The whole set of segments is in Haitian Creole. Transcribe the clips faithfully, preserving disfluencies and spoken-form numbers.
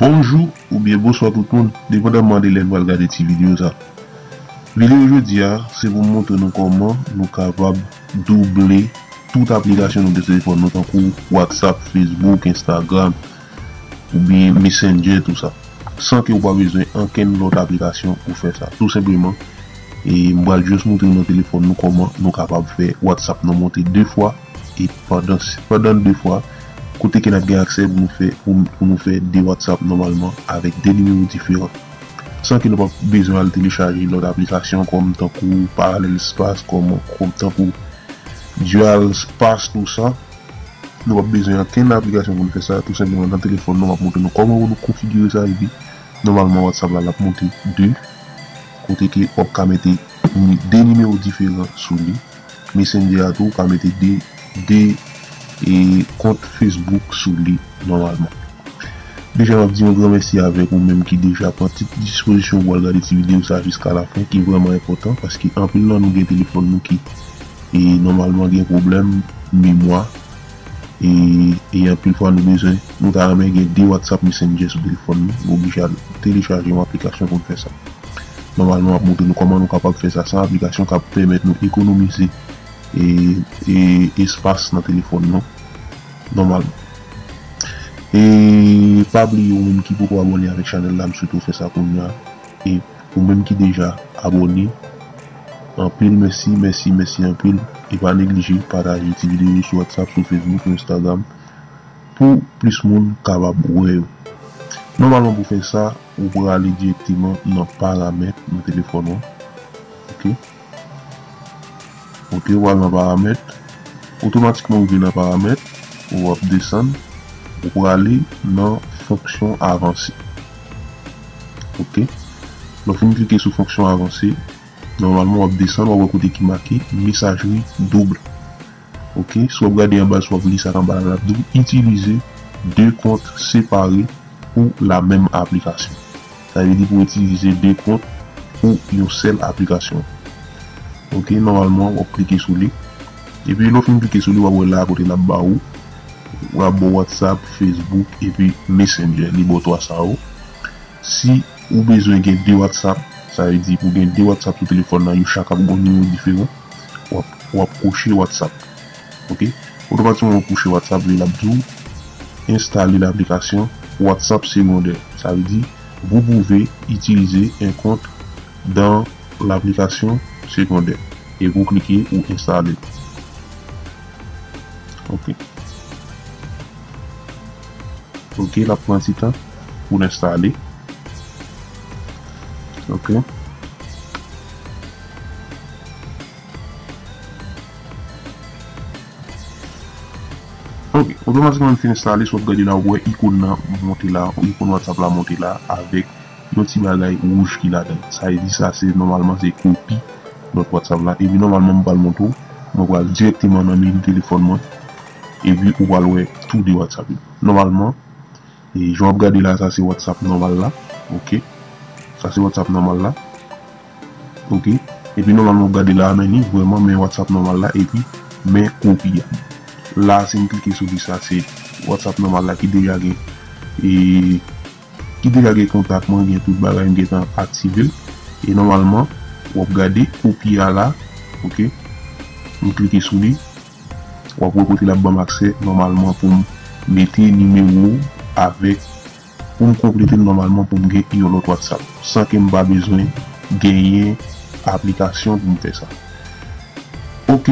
Bonjou oubyen bonswa tout moun, depandaman de lè n pral gade ti videyo sa. Videyo jodi a, se pou m montre nou kòman nou kapab double tout aplikasyon nou gen sou telefòn nou, tankou WhatsApp, Facebook, Instagram, oubyen Messenger, tou sa. San ke ou pa bezwen ankenn lòt aplikasyon pou fè sa. Tou senpleman, e m pral jis montre nou nan telefòn nou kòman nou kapab fè WhatsApp nou monte de fwa, e pandan, pandan de fwa, kote ke n ap gen aksè pou nou fè, pou, pou nou fè de WhatsApp nòmalman avèk de nimewo diferan. San ke nou pa bezwen al telechaje lòt aplikasyon kòm tankou Parallel Space, kòm, kòm tankou Dual Space, tou sa. Nou p ap bezwen ankenn aplikasyon pou n fè sa, tou senpleman nan telefòn nou, m ap montre nou kòman pou nou konfigire sa, epi nòmalman WhatsApp la, l ap monte de, kote ke w ap ka mete ni-, de nimewo diferan sou li. Messenger a tou, ou ka mete de, de, e, kont Facebook sou li nòmalman. Deja, m ap di yon gran mèsi avèk ou menm ki deja pran ti dispozisyon pou al gade ti videyo sa jiska lafen, ki vrèman enpòtan, paske anpil nan nou gen telefòn nou ki, e, nòmalman gen pwoblèm memwa, e, e anpil fwa nou bezwen, nou ta renmen gen de WhatsApp Messenger sou telefòn nou, nou oblije al telechaje yon aplikasyon pou n fè sa. Nòmalman, m ap montre nou kòman nou kapab fè sa san aplikasyon k ap pèmèt nou ekonomize, e, e, espas nan telefòn nou, nòmalman. E pa bliye ou menm ki poko abòne avèk chanèl la, m swete w fè sa kounye a. E ou menm ki deja abòne, anpil mèsi, mèsi, mèsi anpil. E pa neglije pataje ti videyo sou WhatsApp, sou Facebook, sou Instagram, pou plis moun kapab wè yo. Nòmalman pou fè sa, ou prale dirèkteman nan paramèt nan telefòn ou an. Ok. Ok, ou al nan paramèt. Otomatikman ou rive nan paramèt, ou ap desann, ou prale nan fonksyon avanse. Ok. Lè w fin klike sou fonksyon avanse, nòmalman w ap desann, w ap wè kote ki make mesajri doub. Ok, si w ap gade anba, si w ap li sa k anba la, l ap di w itilize de kont separe pou la menm aplikasyon. Sa vle di pou itilize de kont pou yon sèl aplikasyon. Ok, nòmalman, w ap klike sou li. Epi lè w fin klike sou li, w ap wè la kote l ap ba ou, l ap ba w WhatsApp, Facebook, epi Messenger. Li ba w twa sa yo. Si ou bezwen gen de WhatsApp, sa vle di pou gen de WhatsApp sou telefòn nan, yo chak ap gon nimewo diferan, w ap, w ap koche WhatsApp. Ok? Otomatikman, w koche WhatsApp, li l ap di w, installer l'application WhatsApp secondaire. Sa vle di, vous pouvez utiliser un compte dans l'application secondaire. E pou w klike, ou enstale. Ok. Ok, l ap pran ti tan pou l enstale. Ok. Ok, otomatikman l fin enstale, si w ap gade la, ou wè ikòn nan monte la, ikòn WhatsApp la monte la, avèk yon ti bagay wouj ki ladan. Sa vle di sa se nòmalman se kopi nòt WhatsApp la. Epi nòmalman m pral montre w, mwen pral dirèkteman nan meni telefòn mwen. Epi ou pral wè tou de WhatsApp yo. Nòmalman, e jan w ap gade la, sa se WhatsApp nòmal la. Ok. Sa se WhatsApp nòmal la. Ok. Epi nòmalman w ap gade la, men li vrèman men WhatsApp nòmal la, epi men kopi a. La, si m klike sou li, sa se WhatsApp nòmal la ki deja gen, e, ki deja gen kontak mwen, gen tout bagay, m gentan aktive l. E nòmalman, w ap gade kopi a la, ok? M klike sou li, w ap wè kote l ap ban m aksè, nòmalman, pou m mete nimewo avèk, pou m konplete l nòmalman, pou m gen yon lòt WhatsApp, san ke m pa bezwen genyen aplikasyon pou m fè sa. Ok,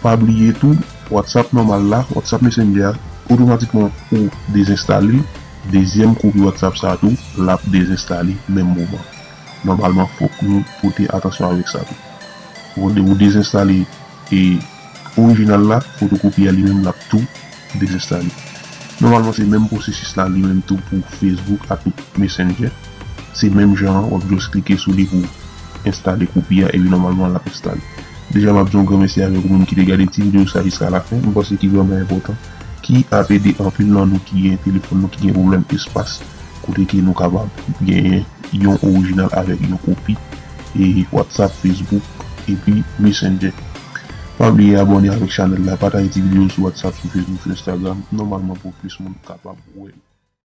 pa bliye tou, WhatsApp nòmal la, WhatsApp Messenger a, otomatikman ou dezenstale, dezyèm kopi WhatsApp sa a tou, l ap dezenstale menm moman. Nòmalman, fòk nou pote atansyon avèk sa tou. Ou, ou dezenstale, e, orijinal la, fotokopi a li menm, l ap tou dezenstale. Nòmalman, se menm pwosesis la li menm tou pou Facebook ak tout Messenger. Se menm jan an, w ap jis klike sou li pou enstale kopi a, epi nòmalman, l ap enstale. Deja, m ap di yon gran mèsi avèk ou menm ki te gade ti videyo sa jiska lafen. M panse ki vrèman enpòtan, ki ap ede anpil nan nou ki gen telefòn nou ki gen pwoblèm espas, kote ke nou kapab genyen yon orijinal avèk yon kopi, e WhatsApp, Facebook, epi Messenger. Pa bliye abòne avèk chanèl la, pataje ti videyo sou WhatsApp, sou Facebook, sou Instagram, nòmalman pou plis moun kapab wè.